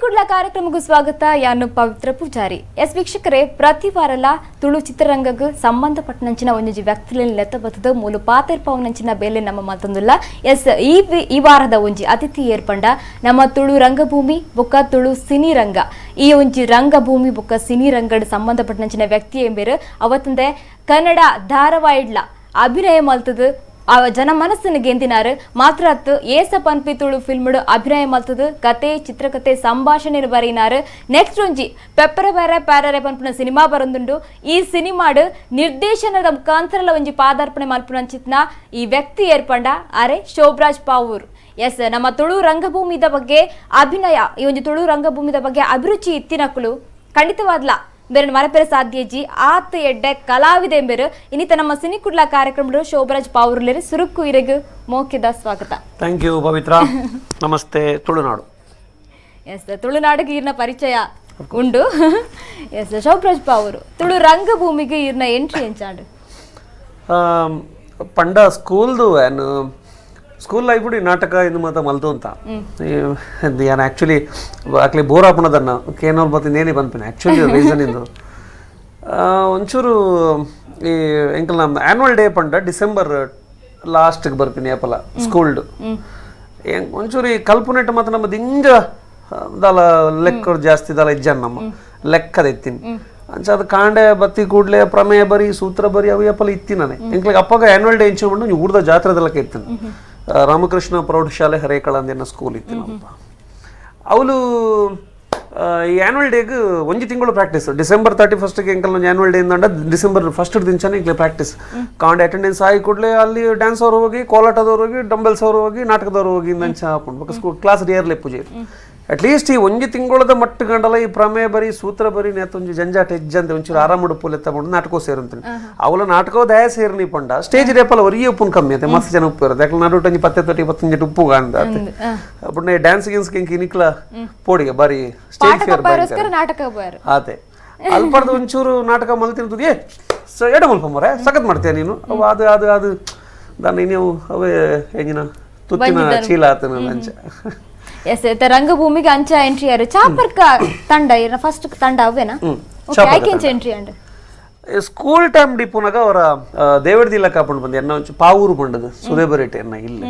Kudla ಕಾರ್ಯಕ್ರಮಕ್ಕೂ ಸ್ವಾಗತ. ಯಾನು ಪವಿತ್ರ ಪೂಜಾರಿ. ಎಸ್ ವೀಕ್ಷಕರೇ, ಪ್ರತಿ ವಾರಲ ತುಳು ಚಿತ್ರರಂಗಕ್ಕೆ ಸಂಬಂಧಪಟ್ಟನಂಚಿನ ಒಂಜಿ ವ್ಯಕ್ತಿಲಿನ ಲೆತ್ತಬತ್ತದ ಮೂಲ ಪಾತೆರ್ಪವನಂಚಿನ ಬೇಲೆ ನಮ್ಮ ಮಾತೊಂದುಲ್ಲ. ಎಸ್ ಈ ವಾರದ ಒಂಜಿ ಅತಿಥಿ ಏರ್ಪಂಡ ನಮ್ಮ ತುಳು ರಂಗಭೂಮಿ ಬೊಕ್ಕ ತುಳು ಸಿನಿ ರಂಗ, ಈ ಒಂಜಿ ರಂಗಭೂಮಿ ಬೊಕ್ಕ ಸಿನಿ ರಂಗಡ್ ಸಂಬಂಧಪಟ್ಟನಂಚಿನ ವ್ಯಕ್ತಿ ಎಂಬೇರು. ಅವತ್ತಂದೆ ಕನ್ನಡ ಧಾರಾವಾಹಿಡ್ಲ ಅಭಿನಯ ಮಲ್ತದು ಜನ ಮನಸ್ಸನ್ನು ಗೆಂದಿನಾರು. ಮಾತ್ರ ಅತ್ತು ಏಸ ಪನ್ಪಿ ತುಳು ಫಿಲ್ಮ್ ಅಭಿನಯ ಮಲ್ತದು ಕತೆ ಚಿತ್ರಕತೆ ಸಂಭಾಷಣೆ ಬರೀನಾರು. ನೆಕ್ಸ್ಟ್ ಒಂಜಿ ಪೆಪ್ಪರೆ ಬೇರೆ ಪ್ಯಾರರೆ ಪನ್ಪಿನ ಸಿನಿಮಾ ಬರಂದುಂಡು. ಈ ಸಿನಿಮಾಡು ನಿರ್ದೇಶನದ ಮುಖಾಂತರಲ ಒಂಜಿ ಪಾದಾರ್ಪಣೆ ಮಲ್ಪುನಂಚಿತ್ನ ಈ ವ್ಯಕ್ತಿ ಏರ್ಪಂಡ ಅರೆ ಶೋಭರಾಜ್ ಪಾವೂರ್. ಎಸ್, ನಮ್ಮ ತುಳು ರಂಗಭೂಮಿದ ಬಗ್ಗೆ ಅಭಿನಯ, ಈ ಒಂಜಿ ತುಳು ರಂಗಭೂಮಿದ ಬಗ್ಗೆ ಅಭಿರುಚಿ ಇತ್ತಿನಕುಲು ಖಂಡಿತವಾದ್ಲ ಬೇರೆ ಮರಪೆರೆ ಸಾಧ್ಯಜಿ ಆತ ಎಡ್ಡೆ ಕಲಾವಿದೆ ಎಂಬೆರು. ಇನ್ನಿತ ನಮ್ಮ ಸಿನಿ ಕುಡ್ಲ ಕಾರ್ಯಕ್ರಮದ ಶೋಭರಾಜ್ ಪಾವೂರ್ಲೇರು ಸುರುಕು ಇರೆಗು ಮೋಕಿದ ಸ್ವಾಗತ. Thank you Pavitra. ನಮಸ್ತೆ ತುಳುನಾಡು. ಎಸ್, ತುಳುನಾಡಿಗೆ ಈರ್ನ ಪರಿಚಯ ಉಂಡು. ಎಸ್ ಶೋಭರಾಜ್ ಪಾವೂರು, ತುಳು ರಂಗಭೂಮಿಗೆ ಈರ್ನ ಎಂಟ್ರಿ ಎಂಚಾಂಡು? ಪಂಡ ಸ್ಕೂಲ್ದು ಸ್ಕೂಲ್ ಲೈಫ್ ನಾಟಕ ಇಂದು ಮಾತ ಮಲ್ತು ಅಂತ ಯಾನ್ ಆ್ಯಕ್ಚುಲಿ ಆಕ್ಲಿ ಬೋರ್ ಆಪಣದನ್ನ ಕೇನೋರ್ ಮತ್ತೆ ನೇನೆ ಬಂದ್ಪಿನ ಆ್ಯಕ್ಚುಲಿ ರೀಸನ್ ಇಂದು ಒಂಚೂರು ಈ ಎಂಕಲ್ ನಮ್ಮ ಆ್ಯನ್ಯುವಲ್ ಡೇ ಪಂಡ ಡಿಸೆಂಬರ್ ಲಾಸ್ಟ್ಗೆ ಬರ್ಪಿನಿ ಅಪಲ ಸ್ಕೂಲ್ಡು. ಒಂಚೂರು ಈ ಕಲ್ಪನೆಟ್ ಮಾತ್ರ ನಮ್ಮ ದಿಂಜ ದಾಲ ಲೆಕ್ಕ ಜಾಸ್ತಿ ದಾಲ ಇಜ್ಜನ್ ನಮ್ಮ ಲೆಕ್ಕದ ಇತ್ತೀನಿ ಅಂಚ ಅದು ಕಾಂಡೆ ಬತ್ತಿ ಕೂಡಲೇ ಪ್ರಮೇಯ ಬರಿ ಸೂತ್ರ ಬರಿ ಅವು ಅಪ್ಪಲ ಇತ್ತಿ ನಾನೇ ಎಂಕ್ಲಿಗೆ ಅಪ್ಪಾಗ ಆ್ಯನ್ಯುವಲ್ ಡೇ ಇಂಚು ಬಂದು ಊರ್ದ ಜಾತ್ರೆದಲ್ಲಕ್ಕೆ ಇತ್ತೀನಿ. ರಾಮಕೃಷ್ಣ ಪ್ರೌಢಶಾಲೆ ಹರೇಕಳ ಅಂದೇನ ಸ್ಕೂಲ್ ಇತ್ತು ನಮ್ಮಪ್ಪ. ಅವಳು ಈ ಆ್ಯನ್ಯುವಲ್ ಡೇಗೆ ಒಂಜಿ ತಿಂಗಳು ಪ್ರಾಕ್ಟೀಸ್. ಡಿಸೆಂಬರ್ 31ಗೆ ಎಂಕಲ್ ಒಂದು ಆ್ಯನ್ಯುವಲ್ ಡೇ ಇಂದ ಡಿಸೆಂಬರ್ 1 ದಿನಚಾನೆ ಎಂಕ್ಲೆ ಪ್ರಾಕ್ಟೀಸ್. ಕಾಂಡೆ ಅಟೆಂಡೆನ್ಸ್ ಆಗಿ ಕೂಡಲೇ ಅಲ್ಲಿ ಡ್ಯಾನ್ಸ್ ಅವ್ರು ಹೋಗಿ, ಕೋಲಾಟದವ್ರು ಹೋಗಿ, ಡಂಬೆಲ್ಸ್ ಅವ್ರು ಹೋಗಿ, ನಾಟಕದವ್ರು ಹೋಗಿ ಇಂದಂಚ ಹಾಕೊಂಡು ಸ್ಕೂಲ್ ಕ್ಲಾಸ್ ರಿಯರ್ಲೆ ಪೂಜೆ. ಅಟ್ಲೀಸ್ಟ್ ಈ ಒಂಜಿ ತಿಂಗಳದ ಮಟ್ಟ ಗಂಡಲ ಈ ಪ್ರಮೇಯ ಬರಿ ಸೂತ್ರ ಬರಿ ನೇತೊಂಜಿ ಜಂಜಾಟ ಹೆಜ್ಜಂತೆ ಒಂಚೂರು ಆರಾಮ ಉಡುಪುಲೆ ತಗೊಂಡು ನಾಟಕ ಸೇರಂತೀನಿ. ಅವಳ ನಾಟಕೋ ದಯ ಸೇರ್ನಿ ಪಂಡ ಸ್ಟೇಜ್ ರೇಪಲ್ಲ ಒರಿಯ ಉಪ್ಪು ಕಮ್ಮಿ ಅತ್ತೆ ಮಸ್ತ್ ಜನ ಉಪ್ಪು ಇರುತ್ತೆ. ಯಾಕಂದ್ರೆ ನಡುಟ ಒಂಜಿ ಪತ್ತೆ ತೊಟ್ಟಿ ಪತ್ತೊಂಜಿ ಉಪ್ಪು ಕಾಣ್ದ ಅప్పుడు ಡ್ಯಾನ್ಸ್ ಗಿನ್ಸ್ ಕಿಂಕ್ ಇನಿಕ್ಲ ಪೋಡಿಗೆ ಬಾರಿ ಸ್ಟೇಜ್ ಫಿಯರ್ ನಾಟಕ ಆತೆ ಅಲ್ಪರ್ದು ಒಂಚೂರು ನಾಟಕ ಮಲ್ತಿರ್ತದೆ. ಏ ಎಡ ಮಲ್ಪ ಮರೆ ಸಖತ್ ಮಾಡ್ತೀಯ ನೀನು ಅವು ಅದು ಅದು ಅದು ದಾನಿ ನೀವು ಅವೇ ಹೆಂಗಿನ ತುತ್ತಿನ ಚೀಲ ಆತನ ಅಂಚ. ಎಸ್, ರಂಗಭೂಮಿಗೆ ಅಂಚ ಎಂಟ್ರಿ ಯಾರು? ಚಾಪರ್ಕ ತಂಡ ಫಸ್ಟ್ ತಂಡ ಅವೇನಾ? ಎಂಟ್ರಿ ಅಂಡ್ ಸ್ಕೂಲ್ ಟೈಮ್ ಡಿಪುನಾಗ ಅವರ ದೇವರದಿಲ್ಲ ಕಾಪಂಡು ಬಂದು ಎನ್ನ ಒಂಚು ಪಾವೂರು ಬಂಡದು ಸುದೇಬರೇಟೆ ಎನ್ನ ಇಲ್ಲಿ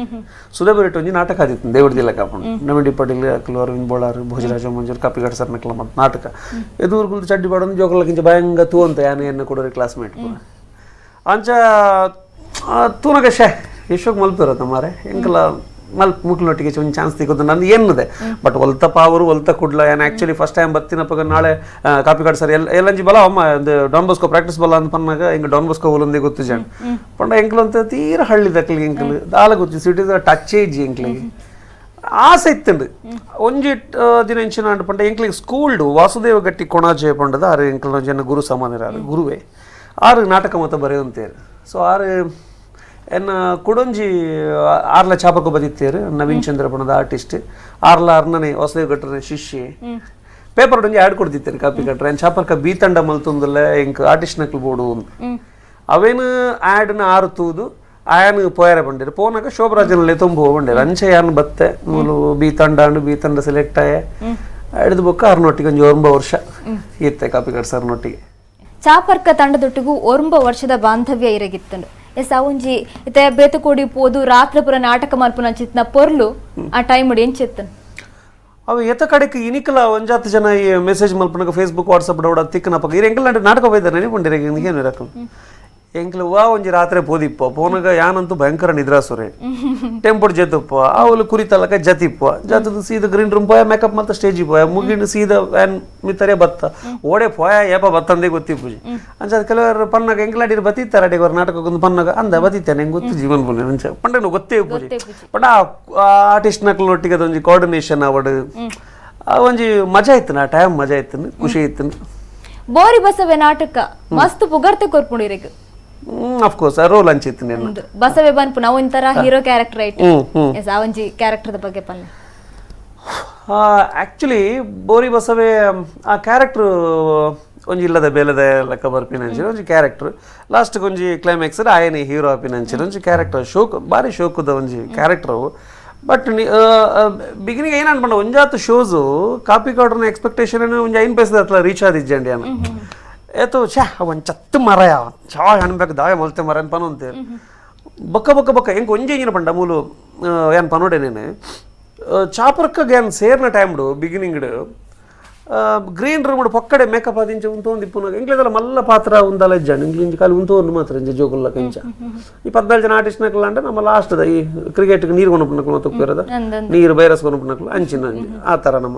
ಸುದೇಬರೇಟೆ ಒಂಜಿ ನಾಟಕ ಆದಿತ್ತು ದೇವರದಿಲ್ಲ ಕಾಪಂಡು. ನಮಿಡಿ ಪಟೇಲ್ ಅಕ್ಲು ಅರವಿಂದ್ ಬೋಳಾರು ಭೋಜರಾಜ ಮಂಜೂರು ಕಾಪಿಗಾಡ್ ಸರ್ ನಕ್ಲ ಮತ್ತು ನಾಟಕ ಎದುರು ಕುಲ್ತು ಚಡ್ಡಿ ಬಾಡೊಂದು ಜೋಗಲಕ್ಕಿಂಚ ಭಯಂಗ ತೂ ಅಂತ ಯಾನು ಎನ್ನ ಕೊಡೋರಿ ಕ್ಲಾಸ್ಮೇಟ್ ಅಂಚ ತೂನಗ ಶೇ ಯಶೋಕ್ ಮಲ್ಪಿರತ್ತ ಮಾರೆ ಎಂಕಲ ಮಲ್ಪ ಮುಕ್ಲೊಟ್ಟಿಗೆ ಒಂದು ಚಾನ್ಸ್ ಸಿಗೋದು ನಂದು ಏನಿದೆ. ಬಟ್ ಒಲ್ತ ಪಾವರು ಒಲ್ತ ಕುಡ್ಲ ಏನು actually first time ಬತ್ತಿನಪ್ಪ ನಾಳೆ ಕಾಪಿಕಾಡ್ ಸರ್ ಎಲ್ಲ ಎಲ್ಲಂಜಿ ಬಲ ಅಮ್ಮ ಒಂದು Don Bosco practice ಬಲ ಅಂತ ಪನ್ನಾಗ ಹಿಂಗೆ ಡಾನ್ ಬೊಸ್ಕೋ ಒಲೊಂದೇ ಗೊತ್ತು ಜನ ಪಂಡ ಎಂಕ್ಲು ಅಂತ ತೀರ ಹಳ್ಳಿ ದಕ್ಲಿಗೆ ಎಂಕ್ಲು ದಾಲ ಗೊತ್ತು ಸಿಟಿದ ಟಚ್ ಏಜ್ ಎಂಕ್ಲಿಗೆ ಆಸೆ ಇತ್ತಂಡು. ಒಂಜಿ ದಿನ ಇಂಚಿನ ಅಂಡ್ ಪಂಡ ಎಂಕ್ಲಿಗೆ ಸ್ಕೂಲ್ಡು ವಾಸುದೇವ ಗಟ್ಟಿ ಕೊಣಾಜೆ ಪಂಡದ ಆರು ಎಂಕ್ಲ ಜನ ಗುರು ಸಮಾನರಾರು ಗುರುವೇ ಆರು ನಾಟಕ ಮತ ಬರೆಯುವಂತೇರು. ಸೊ ಆರು ಎನ್ನ ಕುಡೊಂಜಿ ಆರ್ಲ ಚಾಪಕ ಬದಿತ್ತೇರು ನವೀನ್ ಚಂದ್ರ ಬಣ್ಣದ ಆರ್ಟಿಸ್ಟ್ ಆರ್ಲ ಅರ್ನನೆ ವಾಸುದೇವ ಗಟ್ಟರನೆ ಶಿಷ್ಯೆ ಪೇಪರ್ ಒಂಜಿ ಆ್ಯಡ್ ಕೊಡ್ತಿತ್ತೇನೆ ಕಾಪಿ ಕಟ್ರೆ ಎನ್ ಚಾಪರ್ಕ ಬಿ ತಂಡ ಮಲ್ತೊಂದಲ್ಲ ಎಂಕ್ ಆರ್ಟಿಸ್ಟ್ ನಕ್ಲು ಬೋಡು ಅವೇನು ಆ್ಯಡ್ನ ಆರು ತೂದು ಆಯನ್ ಪೋಯರೆ ಬಂಡೇರು ಪೋನಾಗ ಶೋಭರಾಜನಲ್ಲಿ ತುಂಬ ಬಂಡೇರು ಅಂಚೆ ಯಾನ್ ಬತ್ತೆ ಮೂಲು ಬಿ ತಂಡ ಅಂಡು ಬಿ ತಂಡ ಸೆಲೆಕ್ಟ್ ಆಯ ಹಿಡಿದು ಬೊಕ್ಕ ಆರ್ನೊಟ್ಟಿಗೆ ಒಂಜಿ 9 ವರ್ಷ ಇತ್ತೆ ಕಾಪಿ ಕಟ್ ಸರ್ನೊಟ್ಟಿಗೆ. ಚಾಪರ್ಕ ತಂಡದೊಟ್ಟಿಗೂ 9 ವರ್ಷದ ಬಾಂಧವ್ಯ ಇರಗಿತ್ತಂಡು. ಎಸ್, ಆ ಒಂಜಿ ಇತ್ತೆ ಬೇತಕೋಡಿ ಪೋದು ರಾತ್ರಿ ಪುರ ನಾಟಕ ಮಲ್ಪುನ ಚಿತ್ನ ಪೊರ್ಲು ಆ ಟೈಮ್ ಎಂಚೆತ್ತನ್ ಅವು ಎತ್ತ ಕಡೆಗೆ ಇನಿಕಲ ಒಂಜಾತ್ ಜನ ಈ ಮೆಸೇಜ್ ಮಲ್ಪನಗ ಫೇಸ್ಬುಕ್ ವಾಟ್ಸಪ್ ಡೌಡ ತಿಕ್ಕನಪ್ಪ ಇರ್ ಎಂಕಲ್ ನಾಟಕ ಹೋಯ್ತಾರೆ ನೆನಪುಂಡಿರ ಏನು ಇರಕ ಎಂಕ್ಲು ವಾ ಒಂಜಿ ರಾತ್ರಿ ಪೋದಿಪ್ಪ ಪೋನಗ ಯಾನಂತೂ ಭಯಂಕರ ನಿದ್ರಾಸುರೆ ಟೆಂಪೋಡ್ ಜತಪ್ಪ ಅವಳು ಕುರಿತಲಕ ಜತಿಪ್ಪ ಜತದ ಸೀದ ಗ್ರೀನ್ ರೂಮ್ ಪೋಯ ಮೇಕಪ್ ಮತ್ತ ಸ್ಟೇಜ್ ಪೋಯ ಮುಗಿಂಡು ಸೀದ ವ್ಯಾನ್ ಮಿತ್ತರೆ ಬತ್ತ ಓಡೆ ಪೋಯ ಏಪ ಬತ್ತಂದೇ ಗೊತ್ತಿಪ್ಪುಜಿ ಅಂಚ ಕೆಲವರು ಪನ್ನಾಗ ಎಂಕ್ಲಾಡಿರ್ ಬತ್ತಿತ್ತಾರೆ ಅಡಿಗೆ ನಾಟಕಕ್ಕೊಂದು ಪನ್ನಾಗ ಅಂದ ಬತ್ತಿತ್ತೇನೆ ಹೆಂಗೆ ಗೊತ್ತು ಜೀವನ ಪುಣ್ಯ ಅಂಚ ಪಂಡ ಗೊತ್ತೇ ಪೂಜಿ ಪಂಡ ಆ ಆರ್ಟಿಸ್ಟ್ ನಕ್ಲು ಒಟ್ಟಿಗೆ ಅದೊಂಜಿ ಕೋಆರ್ಡಿನೇಷನ್ ಅವಡು ಆ ಒಂಜಿ ಮಜಾ ಇತ್ತು ಆ ಟೈಮ್ ಮಜಾ ಇತ್ತು ಖುಷಿ ಇತ್ತು. ಬೋರಿ ಬಸವೆ ನಾಟಕ ಮಸ್ತ್ ಪುಗರ್ತೆ ಕೊರ್ಪುಂಡಿರಿಗೆ. Of course roll ಅಂಚಿತ್ತು ನಿನ್ನ ಬಸವೆ ಬನ್ಪು ನಾವು ಒಂಥರ hero character right. S, ಆ ಒಂಜಿ ಕ್ಯಾರೆಕ್ಟರ್ ಬಗ್ಗೆ ಪಲ್ಲೆ. ಆಕ್ಚುಲಿ ಬೋರಿ ಬಸವೆ ಆ ಕ್ಯಾರೆಕ್ಟರ್ ಒಂಜಿ ಇಲ್ಲದ ಬೇಲದ ಲೆಕ್ಕ ಬರ್ಪಿನಂಚಿನ ಒಂಜಿ ಕ್ಯಾರೆಕ್ಟರ್ ಲಾಸ್ಟ್ ಒಂಜಿ ಕ್ಲೈಮ್ಯಾಕ್ಸ್ ಆಯನೆ ಹೀರೋ ಆಪಿನಂಚಿನ ಒಂಜಿ ಕ್ಯಾರೆಕ್ಟರ್ ಶೋಕ್ ಬಾರಿ ಶೋಕದ ಒಂಜಿ ಕ್ಯಾರೆಕ್ಟರ್. But beginning ಏನ ಅನ್ಪಂಡ ಒಂಜಾತ್ ಶೋಸ್ ಕಾಪಿ ಕಾರ್ಡ್ನ ಎಕ್ಸ್ಪೆಕ್ಟೇಷನ್ ಒಂಜಿ 5 ಪೈಸದ ಅತ್ಲ ರೀಚ್ ಆದಿಜ್ಜಂಡಿ ಅನ್ನ ಏತು ಛಾ ಒಂದ್ ಚತ್ತು ಮರಯ ಚಾ ಅನ್ಬೇಕು ದಾಯ ಮಲ್ತೆ ಮರ ಅನ್ಪನು ಅಂತೇಳಿ ಬೊಕ್ಕ ಬೊಕ್ಕ ಬೊಕ್ಕ ಎಂಕ್ ಒಂಜಿ ಎಂಜಿನ ಪಂಡ ಮೂಲು ಏನ್ ಪನೋಡೆ ನೇನು ಚಾಪರ್ಕ ಏನ್ ಸೇರ್ನ ಟೈಮ್ಡು ಬಿಗಿನಿಂಗ್ಡು ಗ್ರೀನ್ ರೂಮ್ ಪೊಕ್ಕಡೆ ಮೇಕಪ್ ಆದಿಂಚ ಉಂತು ಇಪ್ಪುನಾಗ ಎಂಕ್ಲೆದಲ್ಲ ಮಲ್ಲ ಪಾತ್ರ ಉಂದಲ್ಲ ಇಜ್ಜಾಂಡ್ ಇಂಗ್ಲಿಂಜ್ ಖಾಲಿ ಉಂತು ಒಂದು ಮಾತ್ರ ಇಂಚ ಜೋಗುಲ್ಲ ಕಂಚ ಈ 14 ಜನ ಆರ್ಟಿಸ್ಟ್ ನಕಲ ಅಂದ್ರೆ ನಮ್ಮ ಲಾಸ್ಟ್ ಈ ಕ್ರಿಕೆಟ್ ನೀರು ಕೊನಪುನಕಲು ತೊಕ್ಕಿರೋದ ನೀರು ವೈರಸ್ ಕೊನಪುನಕಲು ಅಂಚಿನ ಆ ಥರ ನಮ್ಮ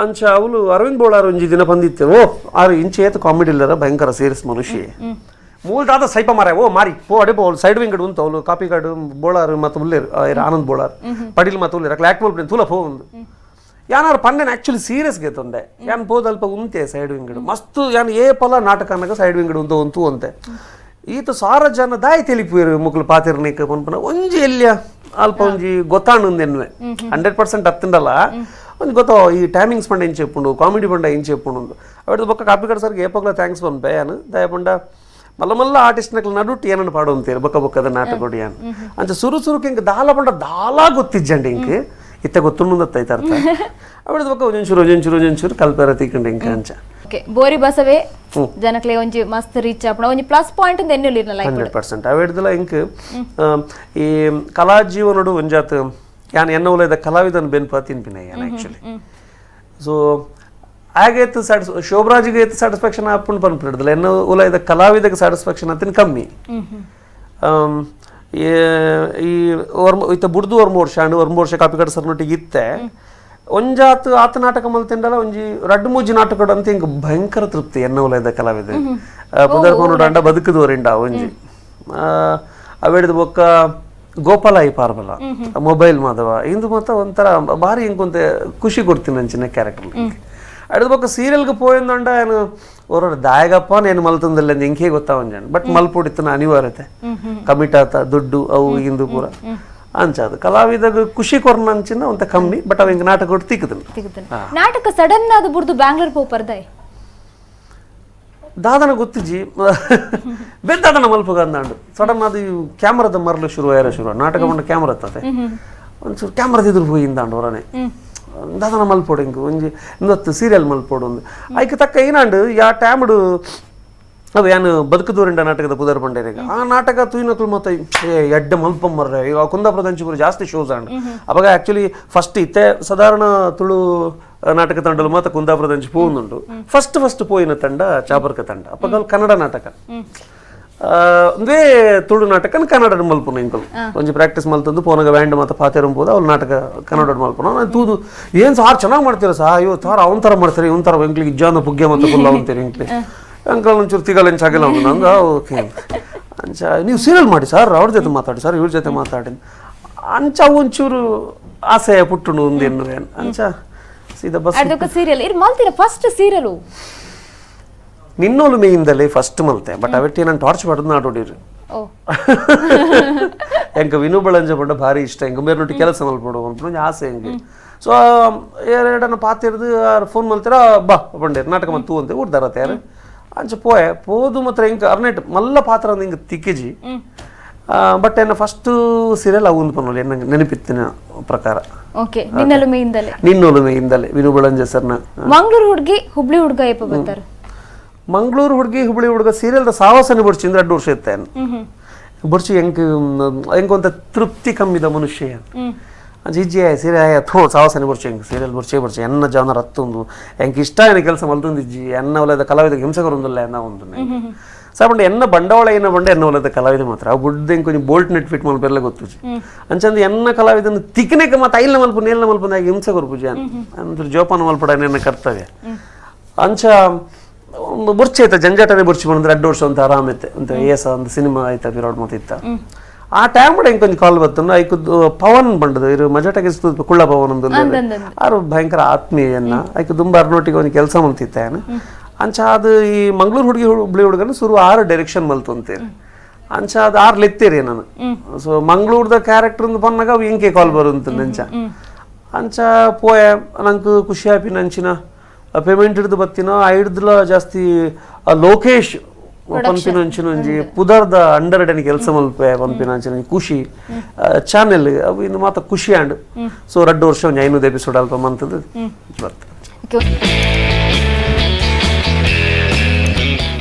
ಅಂಚ ಅವಳು ಅರವಿಂದ್ ಬೋಳಾರ್ ಒಂಜಿ ದಿನ ಬಂದಿತ್ತೆ ಓ ಆರು ಇಂಚ ಏತು ಕಾಮಿಡಿ ಇಲ್ಲರ ಭಯಂಕರ ಸೀರಿಯಸ್ ಮನುಷ್ಯ ಮೂಲದಾದ ಸೈಪ ಮಾರ ಓ ಮಾರಿ ಪೋ ಅಡೆ ಪೋ ಸೈಡ್ ವಿಂಗಡ್ ಉಂತು ಅವಳು ಕಾಪಿ ಕಾರ್ಡು ಬೋಳಾರು ಮತ್ತು ಉಲ್ಲೇರು ಆನಂದ್ ಬೋಳಾರ್ ಪಡಿಲ್ ಮತ್ತು ಉಲ್ಲೇರು ಅಕ್ಲೆ ಆಕ್ಟ್ ಮಲ್ಪನೆ ತೂಲ ಪೋ ಒಂದು ಯಾನಾರು ಪಂಡೆನ ಆ್ಯಕ್ಚುಲಿ ಸೀರಿಯಸ್ಗೆ ತಂದೆ ಯಾನ್ ಪೋದಲ್ಪ ಉಂತೆ ಸೈಡ್ ವಿಂಗಡು ಮಸ್ತು ಯಾನ್ ಏ ಪಲ ನಾಟಕ ಅನ್ನಕ ಸೈಡ್ ವಿಂಗಡು ಉಂತು ಉಂತು ಅಂತೆ ಈತ ಸಾರ ಜನ ದಾಯಿ ತಿಳಿಪುರು ಮುಕ್ಲು ಪಾತಿರ್ನಿಕ್ ಪನ್ಪನ ಒಂಜಿ ಎಲ್ಲಿಯ ಅಲ್ಪ ಒಂಜಿ ಗೊತ್ತಾಣುಂದು ಎನ್ನುವೆ 100% ಅತ್ತಿಂಡಲ್ಲ ಒಂಜಿ ಗೊತ್ತೋ ಈ ಟೈಮಿಂಗ್ಸ್ ಪಂಡ ಇಂಚ చెప్పుಂಡು ಕಾಮಿಡಿ ಪಂಡ ಇಂಚ చెప్పుಂಡು ಅವೆಡ್ದು ಬೊಕ್ಕ ಕಾಪಿ ಕಡ್ ಸರ್ಗೆ ಏಪೋಗ್ಲ thanks ಪನ್ಪೆ ಯಾನು ದಯ ಪಂಡ ಮಲ್ಲ ಮಲ್ಲ ಆರ್ಟಿಸ್ಟ್ ನಕಲು ನಡುಟ್ಟು ಏನನ್ನು ಪಾಡು ಅಂತೀರಿ ಬೊಕ್ಕ ಬೊಕ್ಕದ ನಾಟಕ ಯಾನ್ ಅಂಚ ಸುರು ಸುರುಕ್ಕೆ ಇಂಕ ದಾಲ ಪಂಡ ದಾಲ ಗೊತ್ತಿಜ್ಜಂడి ಇಂಕ್ ಇತ್ತ ಗೊತ್ತುಂಡತ್ತೈತೆ ಅರ್ಥ ಅವೆಡ್ದು ಬೊಕ್ಕ ಒಂಜೊಂಚೂರು ಒಂಜೊಂಚೂರು ಒಂಜೊಂಚೂರು ಕಲ್ಪೆರ ತೀಕಂಡು ಇಂಕ ಅಂಚ ಓಕೆ ಬೋರಿ ಬಸವೆ ಜನಕ್ಲೆ ಒಂಜಿ ಮಸ್ತ್ ರೀಚ್ ಆಪಣ ಒಂಜಿ ಪ್ಲಸ್ ಪಾಯಿಂಟ್ ಅಂದ ಎನ್ನುಲಿರ್ನ ಲೈಫ್ 100% ಅವೆಡ್ದಲ ಇಂಕ್ ಈ ಕಲಾ ಜೀವನಡು ಒಂಜಾತ್ ಯಾನ್ ಎನ್ನ ಉಲೈದ ಕಲಾವಿದನ್ ಬೆನ್ಪ ತಿನ್ಪಿನ ಯಾನ್ ಆಕ್ಚುಲಿ ಸೊ ಆಗೇತು ಶೋಭರಾಜಿಗೆ ಏತು ಸ್ಯಾಟಿಸ್ಫ್ಯಾಕ್ಷನ್ ಆಪುಂಡು ಪನ್ಪಿಡ್ದಲ್ಲ ಎನ್ನ ಉಲೈದ ಕಲಾವಿದಗೆ ಸ್ಯಾಟಿಸ್ಫ್ಯಾಕ್ಷನ್ ಅತ್ತಿನ ಕಮ್ಮಿ ಈ ಇತ್ತ ಬುಡ್ದು ಒರ್ಮು ವರ್ಷ ಅಂಡ್ ಒರ್ಮು ವರ್ಷ ಕಾಪಿ ಕಡ್ ಸರ್ನೊಟ್ಟಿಗೆ ಇತ್ತೆ ಒಂಜಾತ್ ಆತ ನಾಟಕ ಮಲ್ತಿಂಡಲ ಒಂಜಿ ರಡ್ಡು ಮೂಜಿ ನಾಟಕ ಅಂತ ಹಿಂಗೆ ಭಯಂಕರ ತೃಪ್ತಿ ಎನ್ನ ಉಲೈದ ಕಲಾವಿದ ಪುದರ್ ಪೋನುಡು ಅಂಡ ಬದುಕುದೋರಿಂಡ ಒಂಜಿ ಅವೆಡ್ದು ಬೊಕ್ಕ ಗೋಪಾಲ I ಪಾರ್ಬಲ ಮೊಬೈಲ್ ಮಾಧವ ಇಂದು ಮಾತ್ರ ಒಂಥರ ಭಾರಿ ಇಂಕೊಂತ ಖುಷಿ ಕೊಡ್ತೀನಿ ಅಂಚಿನ ಕ್ಯಾರೆಕ್ಟರ್ ಅಡ್ದು ಬೊಕ್ಕ ಸೀರಿಯಲ್ಗೆ ಪೋಯಿಂದಂಡ ಏನು ಓರೋರು ದಾಯಗಪ್ಪ నేను ಮಲ್ತಂದಿಲ್ಲ ಇಂಕೆ ಗೊತ್ತಾವಂಜಾನ್ ಬಟ್ ಮಲ್ಪುಡಿತ್ತನ ಅನಿವಾರ್ಯತೆ ಕಮಿಟ್ ಆತ ದುಡ್ಡು ಅವು ಇಂದು ಪೂರ ಅಂಚ ಅದು ಕಲಾವಿದಾಗ ಖುಷಿ ಕೊರ್ನ ಅಂಚಿನ ಒಂತ ಕಮ್ಮಿ ಬಟ್ ಅವ ಹಿಂಗೆ ನಾಟಕ ಕೊಟ್ಟು ತಿಕ್ಕದನು ನಾಟಕ ಸಡನ್ ಅದು ಬುಡ್ದು ಬ್ಯಾಂಗ್ಳೂರ್ ಪೋಪರ್ದಾಯ್ ದಾದನ ಗೊತ್ತಿಜಿ ಬೆದ್ದಾದನ ಮಲ್ಪಗ ಅಂದಾಂಡು ಸಡನ್ ಅದು ಕ್ಯಾಮ್ರಾದ ಮರಲು ಶುರು ಆಯ್ರ ಶುರು ನಾಟಕ ಬಂಡ ಕ್ಯಾಮ್ರಾ ತ್ತದೆ ಒಂಚೂರು ಕ್ಯಾಮ್ರಾದ ಎದುರು ಹೋಯಿಂದಾಂಡು ಹೊರನೆ ದಾದನ ಮಲ್ಪೋಡು ಹಿಂಗೆ ಒಂಜಿ ಇನ್ನೊತ್ತು ಸೀರಿಯಲ್ ಮಲ್ಪೋಡು ಒಂದು ಐಕ್ ತಕ್ಕ ಏನಾಂಡು ಯಾ ಟ್ಯಾಮ್ಡು ಅವು ಯಾನು ಬದುಕುದೂರಿಂಡ ನಾಟಕದ ಪುದರ್ ಬಂಡೇರಿಗೆ ಆ ನಾಟಕ ತೂಯಿನಕ್ಲು ಮತ್ತೆ ಏ ಎಡ್ಡೆ ಮಲ್ಪಮ್ಮರ್ರೆ ಈಗ ಕುಂದಾಪುರದ ಅಂಚಿಪುರ ಜಾಸ್ತಿ ಶೋಸ್ ಅಂಡ್ ಅವಾಗ ಆ್ಯಕ್ಚುಲಿ ಫಸ್ಟ್ ಇತ್ತೆ ಸಾಧಾರಣ ತುಳು ನಾಟಕ ತಂಡಲು ಮಾತ್ರ ಕುಂದಾಪುರದ ಅಂಚು ಪೋಂದುಂಟು ಫಸ್ಟ್ ಫಸ್ಟ್ ಪೋಯಿನ ತಂಡ ಚಾಪರ್ಕ ತಂಡ ಅಪ್ಪಗಲ್ ಕನ್ನಡ ನಾಟಕ ಒಂದೇ ತುಳು ನಾಟಕ ಕನ್ನಡ ಮಲ್ಪುನ ಇಂಕಲ್ ಒಂಜಿ ಪ್ರಾಕ್ಟೀಸ್ ಮಲ್ತಂದು ಪೋನಗ ಬ್ಯಾಂಡ್ ಮತ್ತೆ ಪಾತೆರ ಹೋದ ಅವ್ರು ನಾಟಕ ಕನ್ನಡ ಮಲ್ಪುನ ನಾನು ತೂದು ಏನು ಸಾರ್ ಚೆನ್ನಾಗಿ ಮಾಡ್ತೀರ ಸಾ ಅಯ್ಯೋ ಸಾರ್ ಅವನ ಥರ ಮಾಡ್ತಾರೆ ಇವನ್ ಥರ ಇಂಕ್ಲಿಗೆ ಇಜ್ಜಾನ ಪುಗ್ಗೆ ಮತ್ತು ಕುಲ್ಲ ಅಂತೀರಿ ಇಂಕ್ಲಿ ಅಂಕಲ್ ಒಂಚೂರು ತಿಗಲ್ ಎಂಚಾಗಿಲ್ಲ ಅವನು ನಂಗೆ ಓಕೆ ಅಂಚ ನೀವು ಸೀರಿಯಲ್ ಮಾಡಿ ಸರ್ ಅವ್ರ ಜೊತೆ ಮಾತಾಡಿ ಸರ್ ಇವ್ರ ಜೊತೆ ಮಾತಾಡಿ ಅಂಚ ಒಂಚೂರು ಆಸೆ ಪುಟ್ಟುನು ಒಂದು ಅಂಚ ಸೀದಾ ಬಸ್ ಸೀರಿಯಲ್ ಇರ್ ಮಲ್ತೀರ ಫಸ್ಟ್ ಸೀರಿಯಲ್ ನಿನ್ನೋಲು ಮೇಯಿಂದಲೇ ಫಸ್ಟ್ ಮಲ್ತೆ ಬಟ್ ಅವೆಟ್ಟಿ ನಾನು ಟಾರ್ಚ್ ಮಾಡೋದು ನಾಡೋಡಿರು ಎಂಕ ವಿನು ಬಳಂಜ ಪಂಡ ಭಾರಿ ಇಷ್ಟ ಎಂಕ ಮೇರ್ನೊಟ್ಟಿ ಕೆಲಸ ಮಲ್ಪಡು ಅಂತ ಆಸೆ ಹೆಂಗೆ ಸೊ ಎರಡನ್ನ ಪಾತಿರ್ದು ಫೋನ್ ಮಲ್ತೀರ ಬಾ ಬಂಡೆ ನಾಟಕ ಮತ್ತು ಅಂತ ಊರ್ದಾರ ತಯಾರು ಅಂಚ ಪೋಯೆ ಪೋದು ಮಾತ್ರ ಹಿಂಗೆ ಅರ್ನೆಟ್ ಮಲ್ಲ ಪಾತ್ರ ಹಿಂಗೆ ತಿಕ್ಕಿಜಿ ಬಟ್ ಎನ್ನ ಫಸ್ಟ್ ಸೀರಿಯಲ್ ಅವು ಒಂದು ಪನ್ನೋಲಿ ಎನ್ನ ನೆನಪಿತ್ತಿನ ಪ್ರಕಾರ ಓಕೆ ನಿನ್ನೊಲುಮೆಯಿಂದಲೇ ನಿನ್ನೊಲುಮೆಯಿಂದಲೇ ವಿನು ಬಳಂಜ ಸರ್ನ ಮಂಗಳೂರು ಹುಡುಗಿ ಹುಬ್ಳಿ ಹುಡುಗ ಏಪ ಬರ್ತಾರೆ ಮಂಗಳೂರು ಹುಡುಗಿ ಹುಬ್ಳಿ ಹುಡುಗ ಸೀರಿಯಲ್ದ ಸಾವಾಸನೆ ಬಡ್ಚಿ ಅಂದ್ರೆ 2 ವರ್ಷ ಇತ್ತೆ ಬಡ್ಚಿ ಹೆಂಗ್ ಹೆಂಗೊಂತ ತೃಪ್ತಿ ಕಮ್ಮಿದ ಮನುಷ್ಯ ಇಜ್ಜಿ ಸೀರೆ ಥೋ ಸಾವಾಸನೆ ಬರ್ಚಿ ಹೆಂಗೆ ಸೀರಿಯಲ್ ಬರ್ಚೆ ಬರ್ಚಿ ಎನ್ನ ಜಾನರ್ ಹತ್ತೊಂದು ಹೆಂಗೆ ಇಷ್ಟ ಏನ ಕೆಲಸ ಮಲ್ತೊಂದಿಜ್ಜಿ ಎನ್ನ ಒಲದ ಕಲಾವಿದ ಹಿಂಸೆ ಕೊರೊಂದಿಲ್ಲ ಎನ್ನ ಒಂದು ಸಾಪಂಡ ಎನ್ನ ಬಂಡವಾಳ ಏನ ಬಂಡ ಎನ್ನ ಒಲದ ಕಲಾವಿದ ಮಾತ್ರ ಅವು ಬುಡ್ದು ಹೆಂಗೆ ಕೊಂಚ bolt net fit ಮಲ್ಪೆಲ್ಲ ಗೊತ್ತುಜಿ ಅಂಚಂದು ಎನ್ನ ಕಲಾವಿದನ ತಿಕ್ಕನೆಕ ಮತ್ತೆ ಐಲ್ನ ಮಲ್ಪ ನೇಲ್ನ ಮಲ್ಪ ಹಿಂಸೆ ಕೊರ್ಪುಜಿ ಅಂದ್ರೆ ಜೋಪಾನ ಮಲ್ಪಡ ಎನ್ನ ಕರ್ತವ್ಯ ಅಂಚ ಬುರ್ಚಿ ಆಯ್ತಾ ಜಂಜಾಟನೆ ಬುರ್ಚಿ ಬಂದ್ರೆ 2 ವರ್ಷ ಅಂತ ಆರಾಮ ಐತೆ ಅಂತ ಏಸ ಒಂದು ಸಿನಿಮಾ ಆಯ್ತಾ ಬಿರಾಡ್ ಮತ್ತಿತ್ತ ಆ ಟೈಮ್ ಕೂಡ ಇಂಕೊಂಚ ಕಾಲ್ ಬತ್ತಂದು ಐಕು ಪವನ್ ಬಂಡದು ಇರು ಮಜಾಟಗೆ ಕುಳ್ಳ ಪವನ್ ಒಂದು ಆರು ಭಯಂಕರ ಆತ್ಮೀಯನ್ನ ಐಕು ದುಂಬ ಅರ್ನೋಟಿಗೆ ಒಂದು ಕೆಲಸ ಮಂತಿತ್ತ ಅಂಚ ಅದು ಈ ಮಂಗಳೂರು ಹುಡುಗಿ ಹುಬ್ಳಿ ಹುಡುಗನ ಶುರು 6 ಡೈರೆಕ್ಷನ್ ಮಲ್ತಂತೀರಿ ಅಂಚ ಅದು 6 ಲೆತ್ತೀರಿ ನಾನು ಸೊ ಮಂಗಳೂರ್ದ ಕ್ಯಾರೆಕ್ಟರ್ ಬಂದಾಗ ಅವು ಇಂಕೆ ಕಾಲ್ ಬರುವಂತ ಅಂಚ ಅಂಚ ಪೋಯ ನಂಗೆ ಖುಷಿ ಆಪಿನ ಅಂಚಿನ ಪೇಮೆಂಟ್ ಹಿಡಿದು ಬತ್ತಿನೋ ಆ ಹಿಡ್ದಲ ಜಾಸ್ತಿ ಲೋಕೇಶ್ ಪನ್ಪಿನಂಚಿನ ಒಂಜಿ ಪುದರ್ದ ಅಂಡರ್ ಡೆನ್ ಕೆಲಸ ಮಲ್ಪೆ ಪನ್ಪಿನಂಚಿನ ಒಂಜಿ ಖುಷಿ ಚಾನೆಲ್ ಅವು ಇನ್ನು ಮಾತ ಖುಷಿ ಆಂಡ್. ಸೊ 2 ವರ್ಷ ಒಂಜಿ 500 ಎಪಿಸೋಡ್ ಅಲ್ಪ ಮಂತದ್ದು ಬರ್ತದೆ. Okay.